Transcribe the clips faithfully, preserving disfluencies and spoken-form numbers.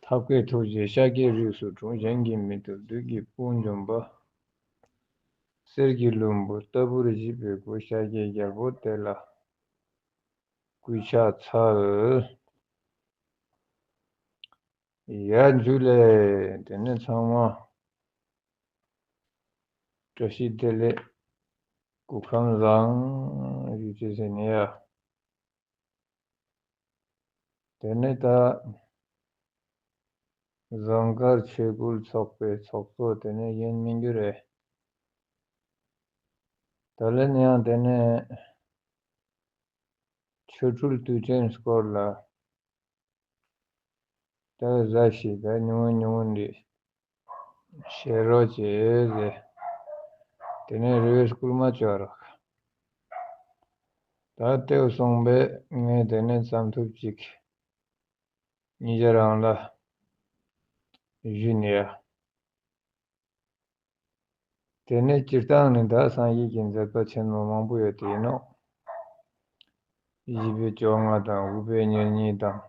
ཐབས་མཁས་ཐུགས་རྗེས་ཤཱཀྱའི་རིགས་སུ་འཁྲུངས། གཞན་གྱིས་མི་ཐུབ་བདུད་ཀྱི་དཔུང་འཇོམས་པ། གསེར་གྱི་ལྷུན་པོ་ལྟ་བུར་བརྗིད་པའི་སྐུ། ཤཱཀྱའི་རྒྱལ་པོ་དེ་ལ་གུས་ཕྱག་འཚལ། ཡ་འཇུ་ལེ། དེ་ནས་ཚང་མ་བཀྲ་ཤིས་བདེ་ལེགས། སྐུ་ཁམས་བཟང་། ཞུ་ཅེས་ཟེར་ནས་ཡ། དེ་ནས་ད་ཟངས་དཀར་ཆོས་སྐུལ་ཚོགས་པའི་ཚོགས་གཙོ་དེ་ནས་ཡིན་མི་འགྱུར་རེད། ད་ལན་ཡང་དེ་ནས་ཆོ་འཕྲུལ་དུས་ཆེན་སྐོར་ལ་ད་ཟ་ཞིག་ད་ཉུང་ངུ་ཉུང་ངུ་འདི་བཤད་རོགས་བྱེད་ཟེར། དེ་ནས་རེ་བའི་སྐུལ་མ་བྱོས་རོགས། ད་ལྟེའུ་སོང་པས་ངས་དེ་ནས་བསམ་ཐུབ་ཅིག་ཉིན་ཞག་རང་ལ་ཞུས་ནས་ཡ། དེ་ནས་སྤྱིར་བཏང་ནི་ད་སངས་རྒྱས་ཀྱི་མཛད་པ་ཆེན་མོ་མང་པོ་ཡོད་དེ་ཡིན་ནོ། བཞི་པའི་བཅོ་ལྔ་དང་དགུ་པའི་ཉེར་གཉིས་དང་།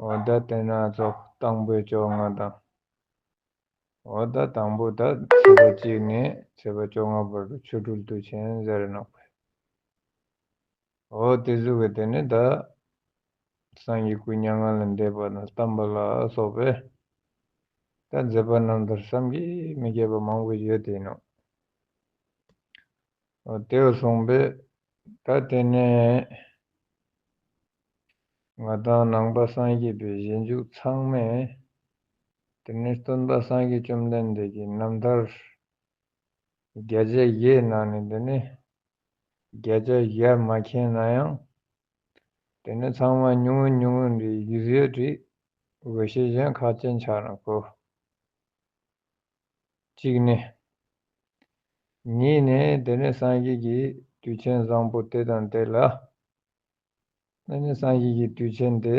འོ་ད་དེ་ན་ཚོགས་དང་པོའི་བཅོ་ལྔ་དང་། འོ་ད་དང་པོ་ད་ཚེས་པ་གཅིག་ནས་ཚེས་པ་བཅོ་ལྔ་བར་དུ་ཆོ་འཕྲུལ་དུས་ཆེན་ཟེར་ནོ། འོ་དེ་ཟུག་གི་དེ་ནི་ད་སངས་རྒྱས་སྐུ་མྱ་ངན་ལས་འདས་པ་དང་བལྟམས་པ་ལ་སོགས་པའི་ད་མཛད་པ་རྣམ་ཐར་བསམ་གྱིས་མི་ཁྱབ་པ་མང་པོ་ཡོད་དེ་ནོ། འོ་དེ་སོང་པས་ད་དེ་ནས་ང་དང་ནང་པ་སངས་རྒྱས་པའི་རྗེས་འཇུག་ཚང་མས་དེ་ནས་སྟོན་པ་སངས་རྒྱས་བཅོམ་ལྡན་འདས་ཀྱི་རྣམ་ཐར་བརྒྱ་ཆ་བརྒྱའི་ནང་ནས་དེ་ནས་བརྒྱ་ཆ་བརྒྱ་མ་མཁྱེན་ན་ཡང་། དེ་ནས་ཚང་མ་ཉུང་ངུ་ཉུང་ངུ་འདྲའི་ཡིད་ཡོད་ཀྱི་འོས་ཤེས་གཞན་ཁག་ཅན་ཆགས་ན་གོ། གཅིག་ནི། གཉིས་ནི་དེ་ནས་སངས་རྒྱས་ཀྱི་དུས་ཆེན་བཟང་པོ་དེ་དང་དེ་ལ། དེ་ནས་སངས་རྒྱས་ཀྱི་དུས་ཆེན་དེ་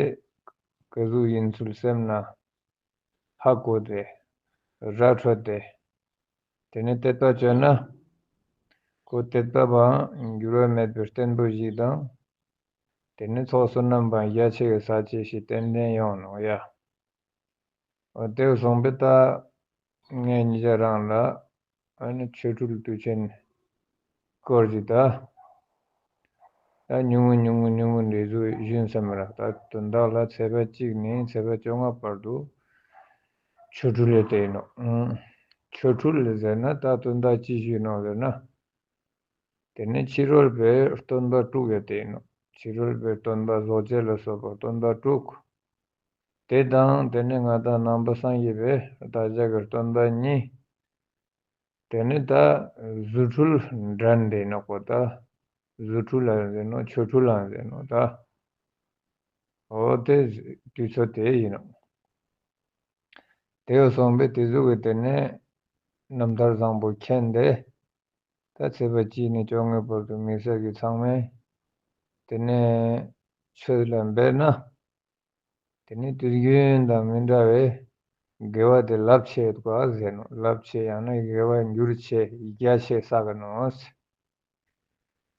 ག་ཟུག་ཡིན་ཚུལ་སེམས་ན་ཧ་གོ་སྟེ། ར་འཕྲོད་དེ། དེ་ནས་དད་པ་བཅོས་ན། ཁོ་དད་པ་པའང་འགྱུར་བ་མེད་པའི་བརྟན་པོ་ཞིག་དང་། དེ་ནས་ཚོགས་བསོད་ནམས་པའང་རྒྱ་ཆེ་བའི་ས་བཅད་ཞིག་ཏན་ཏན་ཡོང་ནོ་ཡ། འོ་དེ་སོང་པས་ད་ངས་ཉིན་ཞག་རང་ལ་ཨ་ནི་ཆོ་འཕྲུལ་དུས་ཆེན་སྐོར་གྱི་ད་ད་ཉུང་ངུ་ཉུང་ངུ་ཉུང་ངུ་འདྲ་ཟུག་ཞུས་ས་མི་རག་ད་དོན་དག་ལ་ཚེས་པ་གཅིག་ནས་ཚེས་པ་བཅོ་ལྔ་བར་དུ་ཆོ་འཕྲུལ་ལས་དེ་ཡིན་ནོ། ཨང་། ཆོ་འཕྲུལ་ལས་ཟེར་ན་ད་དོན་དག་ཅི་ཞུས་ནོ་ཟེར་ན། དེ་ནས་ཕྱི་རོལ་པའི་སྟོན་པ་དྲུག་ཡོད་དེ་ཡིན་ནོ། ཕྱི་རོལ་པའི་སྟོན་པ་རྫོགས་བྱེད་ལ་སོགས་པ་སྟོན་པ་དྲུག་དེ་དང་དེ་ནས་ང་དང་ནང་པ་སངས་རྒྱས་པའི་བདག་ཅག་གི་སྟོན་པ་གཉིས། དེ་ནས་ད་རྫུ་འཕྲུལ་འགྲན་དེ་ནོ་གོ་ད། རྫུ་འཕྲུལ་ལ་ཟེར་ནོ་ཆོ་འཕྲུལ་ལ་ཟེར་ནོ་ད། འོ་དེ་དུས་ཚོད་དེ་ཡིན་ནོ། དེ་སོང་པས་དེ་ཟུག་གི་དེ་ནས་རྣམ་ཐར་བཟང་པོ་མཁྱེན་ཏེ། ད་ཚེས་པ་གཅིག་ནས་བཅོ་ལྔའི་བར་དུ་དམིགས་བསལ་གྱི་ཚང་མས་དེ་ནས་ཆོས་ལ་འབད་ན། དེ་ནས་དུས་རྒྱུན་དང་མི་འདྲ་བའི་དགེ་བ་དེ་རླབས་ཆེ་དགོས་ཟེར་ནོ། རླབས་ཆེ་ཡང་ན་དགེ་བ་འགྱུར་ཆེ་རྒྱ་ཆེ་བསགས་ནོ།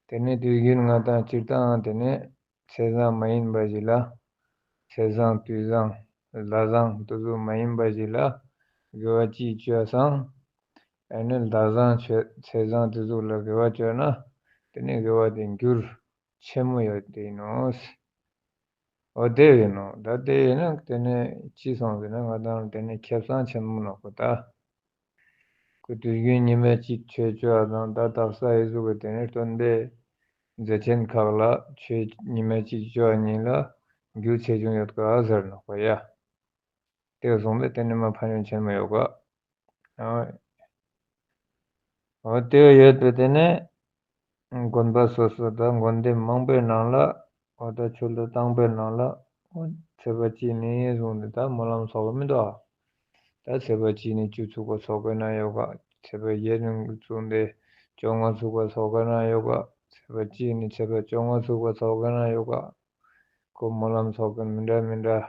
དེ་ནས་དུས་རྒྱུན་ང་དང་སྤྱིར་བཏང་དེ་ནས་ཚེས་བཟང་མ་ཡིན་པ་ཞིག་ལ། ཚེས་བཟང་དུས་བཟང་ཟླ་བཟང་དེ་ཚོ་མ་ཡིན་པ་ཞིག་ལ་དགེ་བ་ཅིག་བཅོས་སང་། ཨ་ནི་ཟླ་བཟང་ཆོས་ཚེས་བཟང་དེ་ཚོ་ལ་དགེ་བ་བཅོས་ན་དེ་ནས་དགེ་བ་དེ་འགྱུར་ཆེན་མོ་ཡོད་དེ་ཡིན་ནོ། འོ་དེ་ཡིན་ནོ། ད་དེ་ཡིན་ན་དེ་ནས་ཅི་སོང་ཟེར་ན་ང་དང་དེ་ནས་ཁེ་བཟང་ཆེན་མོ་ནོ་གོ་ད། ཁོ་དུས་རྒྱུན་ཉི་མ་གཅིག་ཆོས་བཅོ་བ་དང་ད་དག་ས་ཡི་གཟུགས་ཀྱི་དེ་ནས་སྟོན་པའི་མཛད་ཆེན་ཁག་ལ་ཆོས་ཉི་མ་གཅིག་བཅོ་བ་ཉིད་ལ་འགྱུར་ཆེ་ཆུང་ཡོད་ག་ཟེར་ནོ་གོ་ཡ། དེ་སོང་པས་དེ་ནས་མ་ཕན་ཡོན་ཆེན་མོ་ཡོད་ག། འོ་དེ་ཡོད་པས་དེ་ནས་དགོན་པ་སོ་སོ་དང་དགོན་སྡེ་མང་པོའི་ནང་ལ། འོ་ད་ཆོས་ལུགས་དང་པོའི་ནང་ལ། འོ་ཚེས་པ་གཅིག་ནས་བཟུང་སྟེ་ད་སྨོན་ལམ་ཚོགས་པ་མི་འདུག་ཨ། ད་ཚེས་པ་གཅིག་ནས་བཅུ་ཚུགས་པ་ཚོགས་པའི་ནང་ཡོད་ག། ཚེས་པ་བརྒྱད་ནས་བཟུང་སྟེ་བཅོ་ལྔ་ཚུགས་པ་ཚོགས་པའི་ནང་ཡོད་ག། ཚེས་པ་གཅིག་ནས་ཚེས་པ་བཅོ་ལྔ་ཚུགས་པ་ཚོགས་པའི་ནང་ཡོད་ག། ཁོ་སྨོན་ལམ་ཚོགས་མཁན་མི་འདྲ་མི་འདྲ་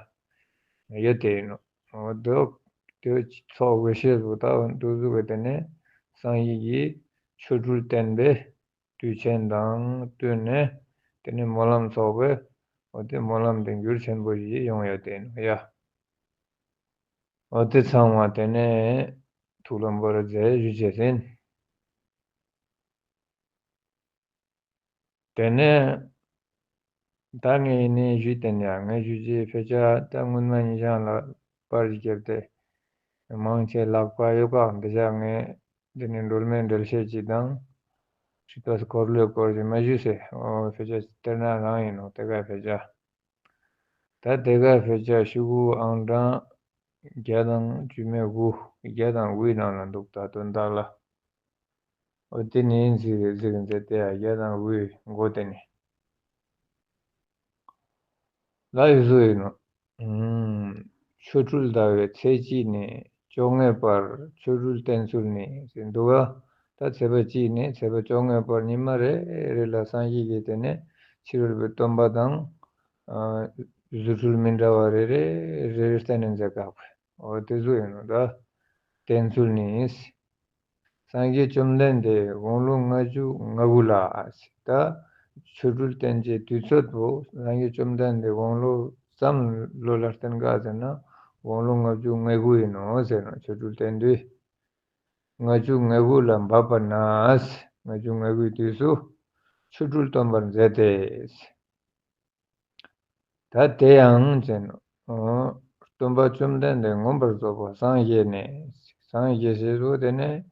ཡོད་དེ་ཡིན་ནོ། འོ་དེ་དེ་ཚོགས་དགོས་ཤེས་སུ་ད་འདུག་ཟུག་གི་དེ་ནས་སངས་རྒྱས་ཀྱིས་ཆོ་འཕྲུལ་བསྟན་པའི་དུས་ཆེན་དང་བསྟུན་ནས་དེ་ནས་སྨོན་ལམ་ཚོགས་པས་འོ་དེ་སྨོན་ལམ་དེ་འགྱུར་ཆེན་པོ་ཞིག་ཡོང་ཡོད་དེ་ཡིན་ནོ་ཡ། འོ་དེ་ཚང་མ་དེ་ནས་ཐུགས་ལ་འབོར་མཛད་ཞུ་བྱས་ཟིན། དེ་ནས་ད་ངས་ནི་ཞུས་ཏེ་ནས་ངས་ཞུ་རྒྱུའི་དཔེ་ཆ་ད་སྔོན་མ་ཉིན་ཞག་ལ་པར་བརྒྱབ་སྟེ་མང་ཆེ་ལག་པ་ཡོད་ཀ་འདི་ཞག་ངས་འདི་ནས་སྒྲོལ་མའི་འགྲེལ་བཤད་ཅིག་དང་། ཁྲི་ཏོས་འཁོར་ལོའི་སྐོར་ཞིག་མ་ཞུས་ཟེར། ཨོ་དཔེ་ཆ་སྟེར་ན་རང་ཡིན་ནོ་དེ་ག་དཔེ་ཆ། ད་དེ་ག་དཔེ་ཆ་ཤོག་གུ་ཨང་གྲངས་བརྒྱ་དང་བཅུ་མེད་དགུ། བརྒྱ་དང་དགུའི་ནང་ལ་འདུག་ད་དོན་དག་ལ། འོ་དེ་ནི་གཟིགས་གཟིགས་མཛད་དེ་ཡ་བརྒྱ་དང་དགུའི་མགོ་དེ་ནི། ལ་ཡི་བཟོ་ཡིན་ནོ། ཨུམ། ཆོ་འཕྲུལ་ཟླ་བའི་ཚེས་གཅིག་ནས་བཅོ་ལྔའི་བར་ཆོ་འཕྲུལ་བསྟན་ཚུལ་ནི་ཟེར་འདུག་ག་ད་ཚེས་པ་གཅིག་ནས་ཚེས་པ་བཅོ་ལྔའི་བར་ཉི་མ་རེ་རེ་ལ་སངས་རྒྱས་ཀྱིས་དེ་ནས་ཕྱི་རོལ་པའི་སྟོན་པ་དང་། ཨ། རྫུ་འཕྲུལ་མི་འདྲ་བ་རེ་རེ་རེ་རེ་བསྟན་ནས་མཛད་ཀྱི་ཡོད་པ། འོ་དེ་ཚོ་ཡིན་ནོ་ད། བསྟན་ཚུལ་ནི། སངས་རྒྱས་བཅོམ་ལྡན་འདས་དགུང་ལོ་ལྔ་བཅུ་ང་དགུ་ལ། ད་ཆོ་འཕྲུལ་བསྟན་བྱའི་དུས་ཚོད་པོ་སངས་རྒྱས་བཅོམ་ལྡན་འདས་དགུང་ལོ་ཙམ་ལོ་ལ་བསྟན་ག་ཟེར་ན་དགུང་ལོ་ལྔ་བཅུ་ང་དགུ་ཡིན་ནོ་ཟེར་ནོ། ཆོ་འཕྲུལ་བསྟན་དུས་ལྔ་བཅུ་ང་དགུ་ལ་བབ་པ་ན། ལྔ་བཅུ་ང་དགུའི་དུས་སུ་ཆོ་འཕྲུལ་སྟོན་པར་མཛད་དེ། ད་དེ་ཡང་ཅེ་ན། ཨོ། སྟོན་པ་བཅོམ་ལྡན་འདས་མངོན་པར་རྫོགས་པར་སངས་རྒྱས་ནས། སངས་རྒྱས་ཞེས་སོ་དེ་ནས།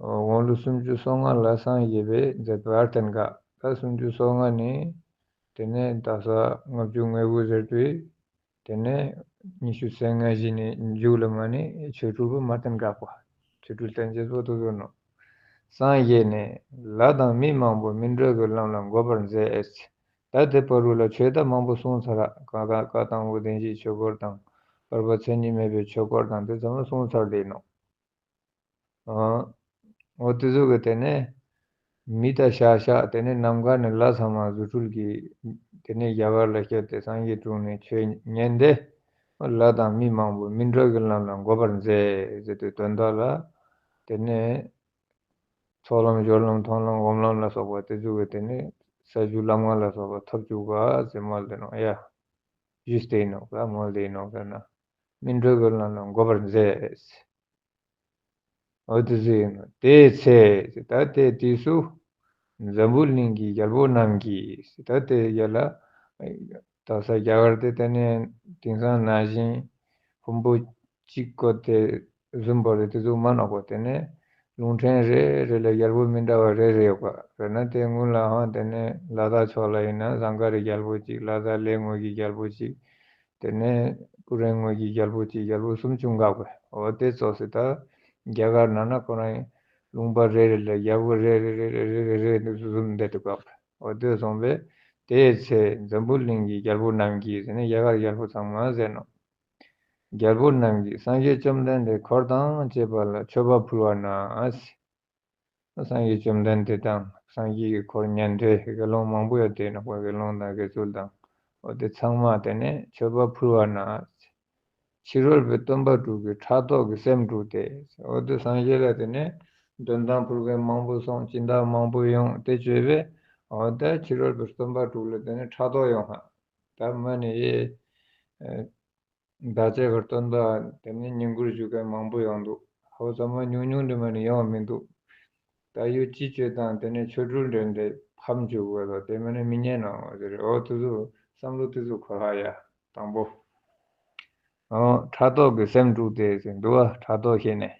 ཨོ། དགུང་ལོ་སུམ་ཅུ་སོ་ལྔ་ལ་སངས་རྒྱས་པའི་མཛད་པ་བསྟན་ག་ད་སུམ་ཅུ་སོ་ལྔ་ནས། དེ་ནས་ད་ས་ལྔ་བཅུ་ང་དགུ་ཟེར་དུས། དེ་ནས་ཉི་ཤུ་རྩ་ལྔ་བཞི་ནས་མཇུག་ལ་མ་ནི་ཆོ་འཕྲུལ་པོ་མ་བསྟན་ག་པ། ཆོ་འཕྲུལ་བསྟན་བྱེད་པོ་དུ་བཟོ་ནོ། སངས་རྒྱས་ནས་ལྷ་དང་མི་མང་པོ་སྨིན་གྲོལ་གྱི་ལམ་ལ་འགོད་པར་མཛད། ད་དེ་བར་དུ་ལ་ཆོས་ད་མང་པོ་གསུངས་ཚར། ཀ་ཀ་ཀ་དང་པོ་བདེན་བཞིའི་ཆོས་སྐོར་དང་། བར་པ་མཚན་ཉིད་མེད་པའི་ཆོས་སྐོར་དང་དེ་ཚང་མ་གསུངས་ཚར་དེ་ནོ། ཨ། འོ་དེ་ཚོ་གི་དེ་ནས་མི་དང་ཤ་ཤ་དེ་ནས་ནམ་མཁའ་ནས་ལྷ་ཚང་མ་རྫུ་འཕྲུལ་གྱིས་དེ་ནས་རྒྱ་གར་ལ་བསྐྱལ་ཏེ་སངས་རྒྱས་དྲུང་ནས་ཆོས་ཉན་ཏེ། ལྷ་དང་མི་མང་པོ་སྨིན་གྲོལ་གྱི་ལམ་ལ་འགོད་པར་མཛད་ཟེར་དུས་དོན་དག་ལ། དེ་ནས་ཚོགས་ལམ་སྦྱོར་ལམ་མཐོང་ལམ་སྒོམ་ལམ་ལ་སོགས་པ་དེ་ཚོ་གི་དེ་ནས་ས་བཅུ་ལམ་ལྔ་ལ་སོགས་པ་ཐོབ་བཅུག་པ་ཟེར་མོལ་ཏེ་ནོ་ཡ། ཞུས་ཏེ་ནོ་ཀ་མོལ་ཏེ་ནོ་ཟེར་ན། སྨིན་གྲོལ་གྱི་ལམ་ལ་འགོད་པར་མཛད། འོ་དེ་ཟེར་ཡིན་ནོ། དེའི་ཚེ། ད་དེ་དུས་སུ། འཛམ་བུ་གླིང་གི་རྒྱལ་པོ་རྣམས་ཀྱིས། ད་དེ་རྒྱ་ལ། ད་ས་རྒྱ་གར་དེ་དེ་ནས་དེང་སང་ན་བཞིན་ཕུང་པོ་གཅིག་བཀོད་དེ་བཟུམ་པ་རེད། དེ་ཚོ་མ་ནོག་པ། དེ་ནས་རླུང་ཕྲན་རེ་རེ་ལ་རྒྱལ་པོ་མི་འདྲ་བ་རེ་རེ་ཡོད་པ་རེད་ན། དེ་སྔོན་ལ་ཧང་དེ་ནས་ལ་དྭགས་ཕྱོགས་ལ་ཡིན་ན་ཟངས་དཀར་རི་རྒྱལ་པོ་གཅིག་ལ་དྭགས་གླེ་ངོས་ཀྱི་རྒྱལ་པོ་གཅིག་དེ་ནས་ཀུ་རེ་ངོས་ཀྱི་རྒྱལ་པོ་གཅིག་རྒྱལ་པོ་སུམ་ཅུ་འགག་པས། འོ་དེ་ཙོགས་སེ་ད་རྒྱ་གར་ནང་ན་ཁོ་རང་ལུང་པ་རེ་རེ་ལ་རྒྱལ་པོ་རེ་རེ་རེ་རེ་རེ་རེ་རེ་འདུག་སུ་སུམ་བསྡད་དུ་འགག་པས། འོ་དེ་སོང་པས། དེའི་ཚེ་འཛམ་བུ་གླིང་གི་རྒྱལ་པོ་རྣམས་ཀྱིས་ཟེར་ནས་རྒྱ་གར་རྒྱལ་པོ་ཚང་མ་ཟེར་ནོ། རྒྱལ་པོ་རྣམས་ཀྱིས་སངས་རྒྱས་བཅོམ་ལྡན་འདས་འཁོར་དང་བཅས་པ་ལ་མཆོད་པ་ཕུལ་བ་ན། སངས་རྒྱས་བཅོམ་ལྡན་འདས་དང་སངས་རྒྱས་ཀྱི་འཁོར་ཉན་ཐོས་དགེ་སློང་མང་པོ་ཡོད་དེ་ནོ། དགེ་སློང་དང་དགེ་ཚུལ་དང་། འོ་དེ་ཚང་མ་དེ་ནས་མཆོད་པ་ཕུལ་བ་ན། ཕྱི་རོལ་པའི་སྟོན་པ་དྲུག་གིས་ཕྲག་དོག་གི་སེམས་དཀྲུགས་ཏེ། འོ་དེ་སངས་རྒྱས་ལ་དེ་ནས་འདོན་ཐང་ཕུལ་མཁན་མང་པོ་སོང་། སྦྱིན་བདག་མང་པོ་ཡོང་། དེ་བྱས་པས་འོ་དེ་ཕྱི་རོལ་པའི་སྟོན་པ་དྲུག་ལ་དེ་ནས་ཕྲག་དོག་ཡོང་ཧ། ད་མ་ནི་ཨེ། བདག་ཅག་གི་སྟོན་པ་དེ་ནས་བསྙེན་བཀུར་ཞུ་མཁན་མང་པོ་ཡོང་འདུག་ཧོ་ཚང་མ་ཉུང་ཉུང་འདི་མ་ནི་ཡོང་མི་འདུག་ད་ཡོད་ཅི་བྱོས་དང་དེ་ནས་ཆོ་འཕྲུལ་འགྲན་ཏེ་ཕམ་བཅུག་དགོས་ལ་དེ་མ་ནི་མི་ཉན་ནོ་ཟེར། འོ་དེ་ཚོ་བསམ་བློ་དེ་ཚོ་འཁོར་ཧ་ཡ། དང་པོ། འོ་ཕྲག་དོག་གི་སེམས་དཀྲུགས་ཏེ་ཟེར་འདུག་བ། ཕྲག་དོག་བྱས་ནས།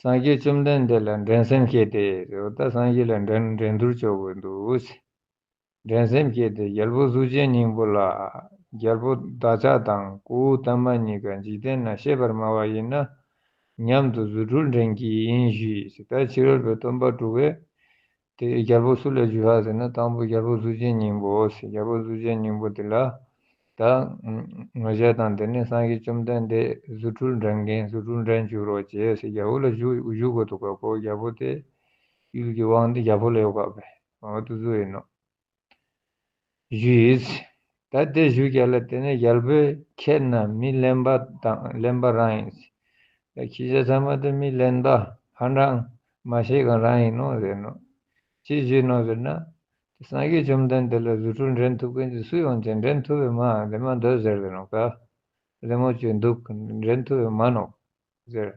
སངས་རྒྱས་བཅོམ་ལྡན་འདས་ལ་འགྲན་སེམས་སྐྱེས་ཏེ་ཟེར། འོ་ད་སངས་རྒྱས་ལ་འགྲན་འགྲན་བསྡུར་བྱེད་དགོས་འདུག་འགྲན་སེམས་སྐྱེས་ཏེ་རྒྱལ་པོ་གཟུགས་ཅན་སྙིང་པོ་ལ། རྒྱལ་པོ་བདག་ཅག་དང་ཀོའུ་ཏམ་པ་གཉིས་ཀ་འཇིག་རྟེན་ན་གཤེགས་པར་སྨྲ་བ་ཡིན་ན། མཉམ་དུ་རྫུ་འཕྲུལ་འགྲན་གྱི་ཡིན་ཞུས། ད་ཕྱི་རོལ་པའི་སྟོན་པ་དྲུག་པས་དེ་རྒྱལ་པོ་སུ་ལ་ཞུས་ཧ་ཟེར་ན། དང་པོ་རྒྱལ་པོ་གཟུགས་ཅན་སྙིང་པོ་ཟེར། རྒྱལ་པོ་གཟུགས་ཅན་སྙིང་པོ་དེ་ལ། ད་ང་ཅག་དང་དེ་ནས་སངས་རྒྱས་བཅོམ་ལྡན་འདས་རྫུ་འཕྲུལ་འགྲན་མཁན་རྫུ་འཕྲུལ་འགྲན་བཅུག་རོགས་བྱས་ཟེར་རྒྱལ་པོ་ལ་ཞུ་ཞུ་དགོས་འདུག་ག་ཁོ་རྒྱལ་པོ་དེ་ཡུལ་གྱི་དབང་དེ་རྒྱལ་པོ་ལ་ཡོད་པ་བས། འོ་དེ་ཚོ་ཡིན་ནོ། ཞུས། ད་དེ་ཞུ་རྒྱ་ལ་དེ་ནས་རྒྱལ་པོས་ཁྱེད་རྣམས་མི་གླེན་པ་དང་གླེན་པ་རང་ཡིན། ད་ཁྱེད་ཅག་ཚང་མ་དེ་མི་གླེན་པ་ཧ་འདྲ་མ་ཤེས་གང་རང་ཡིན་ནོ་ཟེར་ནོ། ཅི་ཞུས་ནོ་ཟེར་ན། སངས་རྒྱས་བཅོམ་ལྡན་འདས་ལ་རྫུ་འཕྲུལ་འགྲན་ཐུབ་མཁན་ཅིག་སུ་ཡོང་ཅེས་འགྲན་ཐུབ་པས་མ་དེ་མ་འདོད་ཟེར་ཏེ་ནོ་ཀ་ལད་མོ་བྱས་འདུག། འདྲེན་ཐུབ་ཡོད་མ་ནོག་ཟེར།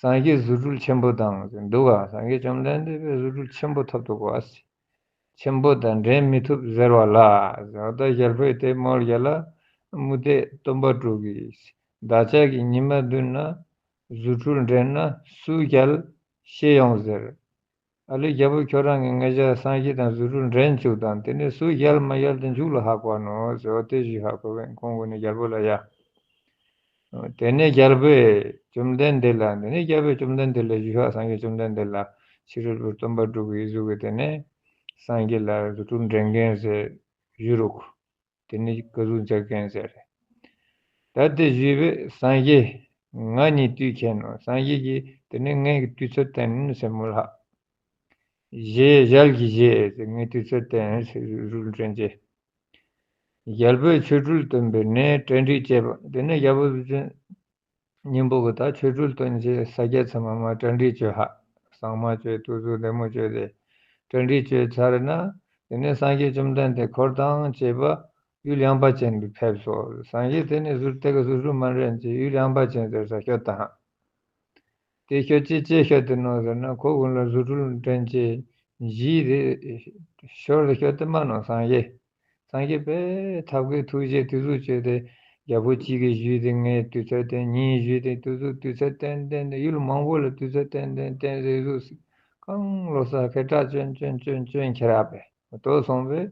སངས་རྒྱས་རྫུ་འཕྲུལ་ཆེན་པོ་དང་ཟེར་འདུག་ག། སངས་རྒྱས་བཅོམ་ལྡན་འདས་པའི་རྫུ་འཕྲུལ་ཆེན་པོ་ཐོབ་འདུག་ག། ཆེན་པོ་དང་འགྲན་མི་ཐུབ་ཟེར་བ་ལ། ཟེར་བ་ད་རྒྱལ་པོས་དེ་མོལ་རྒྱལ་ལ། མུ་སྟེགས་སྟོན་པ་དྲུག་གིས། བདག་ཅག་གི་ཉི་མ་བདུན་ན་རྫུ་འཕྲུལ་འགྲན་ན་སུ་རྒྱལ་ཤེས་ཡོང་ཟེར། ཨ་ལེ་རྒྱལ་པོ། ཁྱོད་རང་གིས་ང་ཅག་སངས་རྒྱས་དང་རྫུ་འཕྲུལ་འགྲན་བཅུག་དང་། དེ་ནས་སུ་རྒྱལ་མ་རྒྱལ་དེ་མཇུག་ལ་ཧ་གོ་ནོ་ཟེར་བ་དེ་ཞུས་ཧ་གོ་བས། ཁོང་གུན་ནས་རྒྱལ་པོ་ལ་ཡ། དེ་ནས་རྒྱལ་པོས་བཅོམ་ལྡན་འདས་ལ། དེ་ནས་རྒྱལ་པོས་བཅོམ་ལྡན་འདས་ལ་ཞུས་ཧ། སངས་རྒྱས་བཅོམ་ལྡན་འདས་ལ། ཕྱི་རོལ་པོ་སྟོན་པ་དྲུག་གིས་ཟུག་གི། དེ་ནས་སངས་རྒྱས་ལ་རྫུ་འཕྲུལ་འགྲན་མཁན་ཟེར་ཞུ་རུག། དེ་ནི་ག་ཟུག་འཇག་མཁན་ཟེར། ད་དེ་ཞུས་པས་སངས་རྒྱས། ང་ཉིད་དུས་མཁྱེན་ནོ། སངས་རྒྱས་ཀྱིས་དེ་ནི་ངའི་དུས་ཚོད་བསྟན་ཟེར་མོལ་ལ། ཞེས་ཞལ་གྱིས་བཞེས་ཟེར། ངའི་དུས་ཚོད་བསྟན་ཟེར། རྫུ་འཕྲུལ་འགྲན་ཅེས། རྒྱལ་པོས་ཆོ་འཕྲུལ་སྟོན་པའི་གནས། གྲ་སྒྲིག་བྱས་པ། དེ་ནས་རྒྱལ་པོ་རྫུ་འཕྲུལ་སྙིང་པོ་གིས་ད་ཆོ་འཕྲུལ་སྟོན་ཅེས་ས་སྐྱ་ཚང་མ་མ་གྲ་སྒྲིག་བྱོས་ཧ། གཙང་མ་བྱོས། ཏུ་ཟུག་ལྡེ་མོ་བྱོས་ཏེ། གྲ་སྒྲིག་བྱོས་ཚར་ན། དེ་ནས་སངས་རྒྱས་བཅོམ་ལྡན་འདས་འཁོར་དང་བཅས་པ་ཡུལ་ཡངས་པ་ཅན་དུ་ཕེབས་སོ། སངས་རྒྱས་དེ་ནས་རྫུ་དེ་ག་རྫུ་འཕྲུལ་མ་འགྲན་ཅེས་ཡུལ་ཡངས་པ་ཅན་ཟེར་ས་ཤོད་དང་། དེ་ཤོད་ཅེས་ཅེས་ཤོད་དེ་ནོ་ཟེར་ན། ཁོ་གུན་ལ་རྫུ་འཕྲུལ་འགྲན་ཅེས་བཞི་དེ་ཞོར་དུ་ཤོད་དེ་མ་ནོ། སངས་རྒྱས། སངས་རྒྱས་པས་ཐབས་མཁས་ཐུགས་རྗེ་དེ་ཟུག་བྱས་ཏེ། རྒྱལ་པོ་གཅིག་གིས་ཞུས་ཏེ་ངའི་དུས་ཚོད་བསྟན། གཉིས་ཞུས་ཏེ་དུས་ཚོད་དུས་ཚོད་བསྟན་བསྟན་ཏེ། ཡུལ་མང་པོ་ལ་དུས་ཚོད་བསྟན་བསྟན་བསྟན་ཟེར་ཟུག་གང་ལོ་ས་ཁེ་གྲགས་ཅོན་ཅོན་ཅོན་ཅོན་ཁྱེར་ར་པས་དོ་སོང་བས།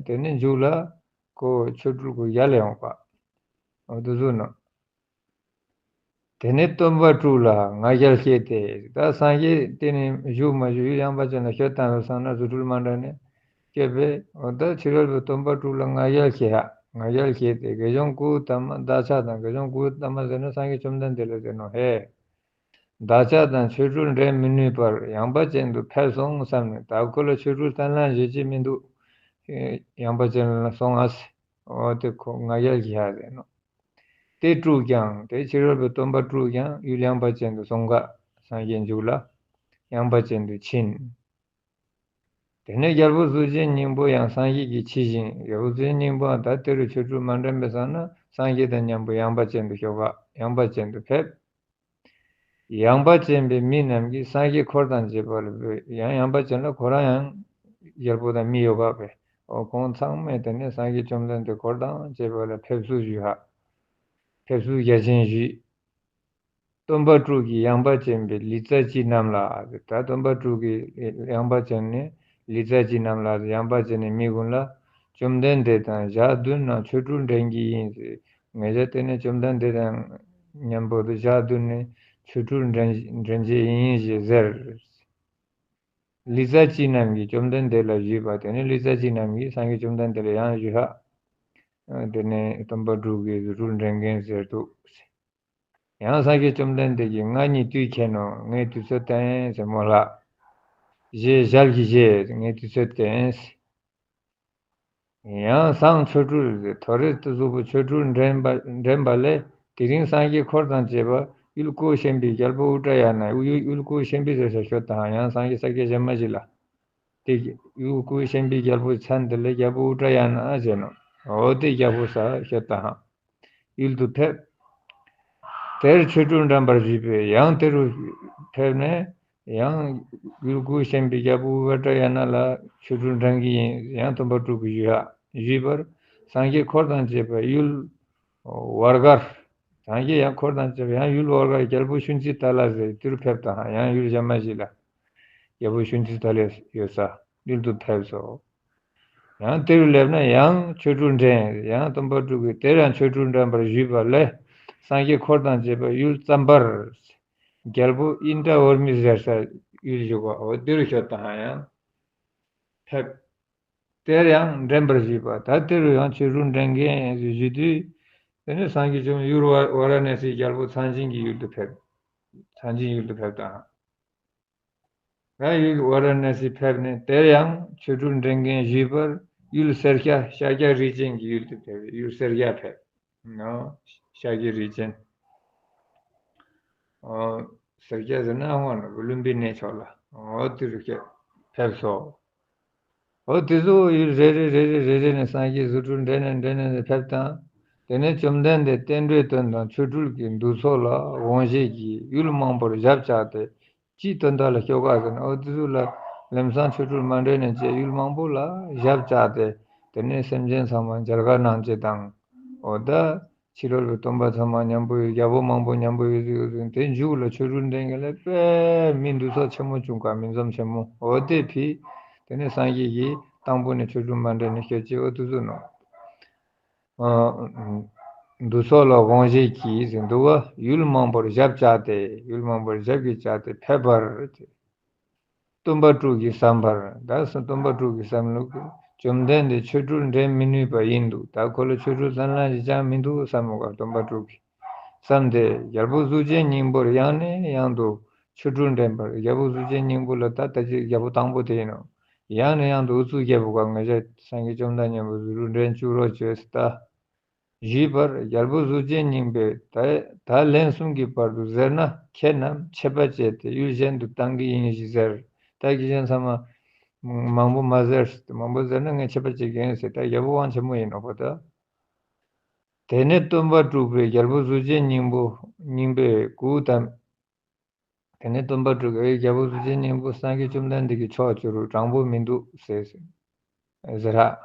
དེ་ནས་མཇུག་ལ་ཁོ་ཆོ་འཕྲུལ་གུ་ཡལ་ཡོང་པ། འོ་དེ་ཟུག་ནོ། དེ་ནས་སྟོན་པ་དྲུག་ལ་ང་རྒྱལ་སྐྱེས་ཏེ། ད་སངས་རྒྱས་དེ་ནས་བཞུགས་མ་བཞུགས་ཡུལ་ཡངས་པ་ཅན་ལ་ཤོད་དང་བསམ་ན་རྫུ་འཕྲུལ་མ་འགྲན་ནས་སྐྱེས་པས། འོ་ད་ཕྱི་རོལ་པའི་སྟོན་པ་དྲུག་ལ་ང་རྒྱལ་སྐྱེས་ཧ། ང་རྒྱལ་སྐྱེས་ཏེ། དགེ་སྦྱོང་དགུ་དམ་བདག་ཅག་དང་། དགེ་སྦྱོང་དགུ་དམ་ཟེར་ན་སངས་རྒྱས་བཅོམ་ལྡན་འདས་ལ་ཟེར་ནོ་ཧེ། བདག་ཅག་དང་ཆོ་འཕྲུལ་འགྲན་མི་ནུས་པར་ཡངས་པ་ཅན་དུ་ཕེབས་སོང་བསམ་ནས། ད་ཁོ་ལ་ཆོ་འཕྲུལ་སྟན་ལན་བྱེད་ཅེས་མི་འདུག། ཡངས་པ་ཅན་ལ་སོང་ཨ་ཟེར། འོ་དེ་ཁོ་ང་རྒྱལ་གྱིས་ཧ་ཟེར་ནོ། དེ་དྲུག་ཀྱང་། དེ་ཕྱི་རོལ་པའི་སྟོན་པ་དྲུག་ཀྱང་ཡུལ་ཡངས་པ་ཅན་དུ་སོང་ག། སངས་རྒྱས་མཇུག་ལ་ཡངས་པ་ཅན་དུ་ཕྱིན། དེ་ནས་རྒྱལ་པོ་གཟུགས་ཅན་སྙིང་པོ་ཡང་སངས་རྒྱས་ཀྱིས་ཕྱི་བཞིན། རྒྱལ་པོ་གཟུགས་ཅན་སྙིང་པོའང་ད་དེ་རུ་ཆོ་འཕྲུལ་མ་འགྲན་པས་བསམ་ན། སངས་རྒྱས་དང་མཉམ་པོ་ཡངས་པ་ཅན་དུ་ཤོག་ག། ཡངས་པ་ཅན་དུ་ཕེབས། ཡངས་པ་ཅན་པའི་མི་རྣམས་ཀྱིས་སངས་རྒྱས་འཁོར་དང་བཅས་པ་ལ་འབོད། ཡང་ཡངས་པ་ཅན་ལ་ཁོ་རང་ཡང་རྒྱལ་པོ་དང་མི་ཡོད་པ་བས། འོ་ཁོང་ཚང་མས་དེ་ནས་སངས་རྒྱས་བཅོམ་ལྡན་འདས་འཁོར་དང་བཅས་པ་ལ་ཕེབས་བསུ་ཞུས་ཧ། ཕེབས་བསུ་རྒྱ་ཆེན་ཞུས། སྟོན་པ་དྲུག་གིས་ཡངས་པ་ཅན་པའི་ལི་ཙ་ཅི་རྣམས་ལ། ད་སྟོན་པ་དྲུག་གིས་ཡངས་པ་ཅན་ནས་ལི་ཙ་ཅི་རྣམས་ལ། ཡངས་པ་ཅན་ནས་མི་ཀུན་ལ། བཅོམ་ལྡན་འདས་དང་ཞག་བདུན་ན་ཆོ་འཕྲུལ་འགྲན་གྱི་ཡིན་ཟེར། ང་ཅག་དེ་ནས་བཅོམ་ལྡན་འདས་དང་མཉམ་པོ་དུ་ཞག་བདུན་ནས་ཆོ་འཕྲུལ་འགྲན་འགྲན་བྱེད་ཡིན་ཞེས་ཟེར། ལི་ཙ་ཅི་རྣམས་ཀྱིས་བཅོམ་ལྡན་འདས་ལ་ཞུས་པ། དེ་ནས་ལི་ཙ་ཅི་རྣམས་ཀྱིས་སངས་རྒྱས་བཅོམ་ལྡན་འདས་ལ་ཡང་ཞུས་ཧ། དེ་ནས་སྟོན་པ་དྲུག་གིས་རྫུ་འཕྲུལ་འགྲན་མཁན་ཟེར་འདུག། ཡང་སངས་རྒྱས་བཅོམ་ལྡན་འདས་ཀྱིས་ང་ཉིད་དུས་མཁྱེན་ནོ། ངའི་དུས་ཚོད་བསྟན་ཟེར་མོལ་ལ། ཞེས་ཞལ་གྱིས་བཞེས། ངའི་དུས་ཚོད་བསྟན། ཡང་སང་ཆོ་འཕྲུལ་ཟེར། ཐོ་རེ་ཏི་གཟུགས་པོ་ཆོ་འཕྲུལ་འགྲན་པ་འགྲན་པ་ལས། དེ་རིང་སངས་རྒྱས་འཁོར་དང་བཅས་པ་ཡུལ་ཀོ་ཤན་པའི་རྒྱལ་པོ་ཨུ་ཏྲ་ཡ་ན། ཡུལ་ཡུལ་ཀོ་ཤན་པའི་ཟེར་ས་ཤོད་དང་། ཡང་སངས་རྒྱས་ས་སྐྱ་ཞལ་མ་ཞིག་ལ། དེ་ཡུལ་ཀོ་ཤན་པའི་རྒྱལ་པོའི་མཚན་དེ་ལ་རྒྱལ་པོ་ཨུ་ཏྲ་ཡ་ན་ཟེར་ནོ། འོ་དེ་རྒྱལ་པོ་ས་ཤོད་དང་། ཡུལ་དུ་ཕེབས། དེར་ཆོ་འཕྲུལ་འགྲན་པར་ཞུས་པས། ཡང་དེ་རུ་ཕེབས་ནས་ཡང་ཡུལ་ཀོ་ཤན་པའི་རྒྱལ་པོ་ཨུ་ཏྲ་ཡ་ན་ལ་ཆོ་འཕྲུལ་འགྲན་གྱི་ཡིན། ཡང་སྟོན་པ་དྲུག་གིས་ཞུས་ཡ་ཞུས་པར། སངས་རྒྱས་འཁོར་དང་བཅས་པ་ཡུལ་བར་གར། སངས་རྒྱས་ཡང་འཁོར་དང་བཅས་པ་ཡང་ཡུལ་བར་གར་རྒྱལ་པོ་ཤུན་ཙི་ཏ་ལ་ཟེར་དེ་རུ་ཕེབས་དང་། ཡང་ཡུལ་གཞན་མ་ཞིག་ལ། རྒྱལ་པོ་ཤུན་ཙི་ཏ་ལ་ཡོད་ས་ཡུལ་དུ་ཕེབས་སོ། ཡང་དེ་རུ་སླེབས་ན་ཡང་ཆོ་འཕྲུལ་འགྲན། ཡང་སྟོན་པ་དྲུག་གིས་དེར་ཡང་ཆོ་འཕྲུལ་འགྲན་པར་ཞུས་པ་ལས། སངས་རྒྱས་འཁོར་དང་བཅས་པ་ཡུལ་ཙམ་པར། རྒྱལ་པོ་ཨིནྡྲ་བོར་མི་ཟེར་ས་ཡུལ་ཞིག་གོ། འོ་དེ་རུ་ཤོད་དང་ཡང་ཕེབས། དེར་ཡང་འགྲན་པར་ཞུས་པ། ད་དེ་རུ་ཡང་ཆོ་འཕྲུལ་འགྲན་མཁན་ཞུ་དུས། དེ་ནས་སངས་རྒྱས་བྱོན་ཡུལ་ཝ་ཝཱ་ར་ཎ་སིའི་རྒྱལ་པོ་ཚངས་བྱིན་གྱི་ཡུལ་དུ་ཕེབས། ཚངས་བྱིན་ཡུལ་དུ་ཕེབས་དང་། ཡང་ཡུལ་ཝཱ་ར་ཎ་སི་ཕེབས་ནས་དེར་ཡང་ཆོ་འཕྲུལ་འགྲན་མཁན་ཞུས་པར། ཡུལ་སེར་སྐྱ་ཤཱཀྱ་རིགས་ཅན་གྱི་ཡུལ་དུ་ཕེབས། ཡུལ་སེར་སྐྱ་ཕེབས། ནོ། ཤཱཀྱ་རིགས་ཅན། ཨོ། སེར་སྐྱ་ཟེར་ན་ཧོན་ལུམ་བི་ནིའི་ཕྱོགས་ལ། ཨོ་དེ་རུ་ཕེབས་སོ། ཨོ་དེ་ཚོ་ཡུལ་རེ་རེ་རེ་རེ་རེ་རེ་ནས་སངས་རྒྱས་རྫུ་འཕྲུལ་འགྲན་ནས་འགྲན་ནས་ཕེབས་དང་། དེ་ནས་བཅོམ་ལྡན་འདས་བསྟན་འགྲོའི་དོན་དང་ཆོ་འཕྲུལ་གྱི་འདུ་ཚོགས་ལ་དབང་བཞེས་ཀྱིས་ཡུལ་མང་པོར་ཞབས་བཅགས་ཏེ། ཅིའི་དོན་དག་ལ་སྐྱོད་ག་ཟེར་ན། འོ་དེ་ཚོ་ལ་ལམ་སང་ཆོ་འཕྲུལ་མ་འདྲེས་ནས་བཅས་ཡུལ་མང་པོ་ལ་ཞབས་བཅགས་ཏེ། དེ་ནས་སེམས་ཅན་ཚང་མ་མཇལ་ཁ་གནང་བྱེད་དང་། འོ་ད་ཕྱི་རོལ་པའི་སྟོན་པ་ཚང་མ་མཉམ་པོ་ཡོད། རྒྱལ་པོ་མང་པོ་མཉམ་པོ་ཡོད་ཟིག་ཡོད་ཟིག་དེ་མཇུག་ལ་ཆོ་འཕྲུལ་འདྲེན་མཁན་ལ་དཔེ་མི་འདུ་ཚོགས་ཆེན་མོ་བྱུང་ག་མི་འཛོམས་ཆེན་མོ། འོ་དེ་ཕི་དེ་ནས་སངས་རྒྱས་ཀྱིས་དང་པོ་ནས་ཆོ་འཕྲུལ་མ་འདྲེས་ནས་སྐྱོད་ཅིག་འོ་དེ་ཚོ་ནོ། འདུ་ཚོགས་ལ་དབང་བཞེས་ཀྱིས་ཟེར་འདུག་ག་ཡུལ་མང་པོར་ཞབས་བཅགས་ཏེ། ཡུལ་མང་པོར་ཞབས་ཀྱིས་བཅགས་ཏེ་ཕེབས་པར། སྟོན་པ་དྲུག་གི་བསམ་པར། ད་སྟོན་པ་དྲུག་གི་བསམ་ལུགས་ཀྱི་བཅོམ་ལྡན་འདས་ཆོ་འཕྲུལ་འདྲེན་མི་ནུས་པ་ཡིན་འདུག་ད་ཁོ་ལ་ཆོ་འཕྲུལ་ལྷན་སླ་ཞིག་ཅང་མི་འདུག་བསམ་མོ་ག་སྟོན་པ་དྲུག་གིས་བསམ་སྟེ། རྒྱལ་པོ་གཟུགས་ཅན་སྙིང་པོར་ཡང་ནས་ཡང་དུ་ཆོ་འཕྲུལ་འདྲེན་པར། རྒྱལ་པོ་གཟུགས་ཅན་སྙིང་པོ་ལ་ད་ལྟ་ཅིག་རྒྱལ་པོ་དང་པོ་དེ་ཡིན་ནོ། ཡང་ནས་ཡང་དུ་ཨུ་ཚུགས་རྒྱལ་པོ་ག་ང་ཅག་སངས་རྒྱས་བཅོམ་ལྡན་མཉམ་པོ་གཟུགས་རུ་འདྲེན་བཅུག་རོགས་བྱོས་ཟེར་ད། ཞུས་པར། རྒྱལ་པོ་གཟུགས་ཅན་སྙིང་པོས་ད་ད་ལན་གསུམ་གྱི་བར་དུ་ཟེར་ན། ཁྱེད་རྣམས་ཆད་པ་བཅད་དེ་ཡུལ་གཞན་དུ་བཏང་གི་ཡིན་ཞེས་ཟེར། ད་ཁྱེད་ཅག་ཚང་མ་མང་པོ་མ་ཟེར། མང་པོ་ཟེར་ན་ངས་ཆད་པ་བཅད་གི་ཡིན་ཟེར། ད་རྒྱལ་པོ་དབང་ཆེན་མོ་ཡིན་ནོ་པ་ད། དེ་ནས་སྟོན་པ་དྲུག་པས་རྒྱལ་པོ་གཟུགས་ཅན་སྙིང་པོ་སྙིང་པོས་སྐུ་བལྟམས། དེ་ནས་སྟོན་པ་དྲུག་གིས་རྒྱལ་པོ་གཟུགས་ཅན་སྙིང་པོ་སངས་རྒྱས་བཅོམ་ལྡན་འདས་ཀྱི་ཕྱོགས་བཅུ་རུ་དྲང་པོ་མི་འདུག་ཟེར་ཟེར་ར།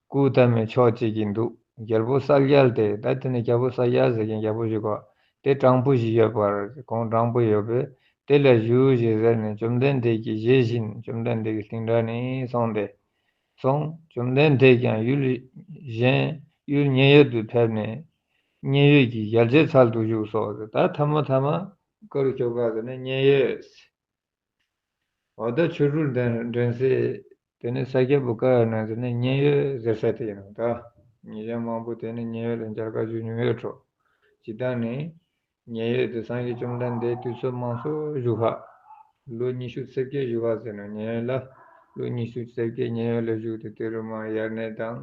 སྐུ་བལྟམས་མི་ཕྱོགས་གཅིག་གིས་འདུག་རྒྱལ་པོ་གསལ་རྒྱལ་ཏེ། ད་དེ་ནས་རྒྱལ་པོ་གསལ་རྒྱལ་ཟེར་མཁན་རྒྱལ་པོ་ཞིག་གོ། དེ་དྲང་པོ་ཞིག་ཡོད་པར། ཁོང་དྲང་པོ་ཡོད་པས་དེ་ལ་བཞུགས་ཞེས་ཟེར་ནས། བཅོམ་ལྡན་འདས་ཀྱི་ཞལ་བཞིན་བཅོམ་ལྡན་འདས་ཀྱི་སྟེང་དགྲ་ནས་སོང་སྟེ། སོང་། བཅོམ་ལྡན་འདས་ཀྱང་ཡུལ་གཞན་ཡུལ་མཉན་ཡོད་དུ་ཕེབས་ནས། མཉན་ཡོད་ཀྱི་རྒྱལ་བྱེད་ཚལ་དུ་བཞུགས་སོ། ད་ཐ་མ་ཐ་མ་ཀ་རུ་ཁྱོ་ག་ཟེར་ན་མཉན་ཡོད། འོ་ད་ཆོ་འཕྲུལ་འདྲེན་འདྲེན་སའི་དེ་ནི་ས་སྐྱ་པོ་ཀ་ཡོད་ན་ཟེར་ན་མཉན་ཡོད་ཟེར་ས་དེ་ཡིན་ནོ་ད། ཉེ་ཞང་མང་པོ་དེ་ནི་མཉན་ཡོད་ལ་མཇལ་ཁ་ཞུ་མྱོང་ཡོད་འགྲོ། སྤྱིར་བཏང་ནི། མཉན་ཡོད་དུ་སངས་རྒྱས་བཅོམ་ལྡན་འདས་དུས་ཚོད་མང་སུ་བཞུགས་པ། ལོ་ཉི་ཤུ་རྩ་བརྒྱད་བཞུགས་པ་ཟེར་ནས་མཉན་ཡོད་ལ་ལོ་ཉི་ཤུ་རྩ་བརྒྱད་མཉན་ཡོད་ལ་བཞུགས་ཏེ། དེ་རུ་མ་དབྱར་གནས་དང་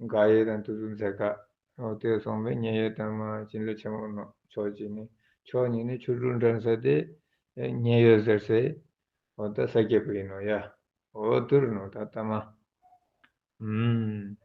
དགག་དབྱེ་དང་དེ་ཚོ་མཛད་ཀ། འོ་དེ་སོང་བས་མཉན་ཡོད་དང་མ་བྱིན་རླབས་ཆེན་མོ་ནོ། ཕྱོགས་གཅིག་ནི། ཕྱོགས་གཉིས་ནི་ཆོ་འཕྲུལ་འདྲེན་ས་དེ་མཉན་ཡོད་ཟེར་སའི་འོ་ད་ས་སྐྱ་པོ་ཡིན་ནོ་ཡ། འོ་དེ་རུ་ནོ་ད་ཐ་མ། ཨུམ།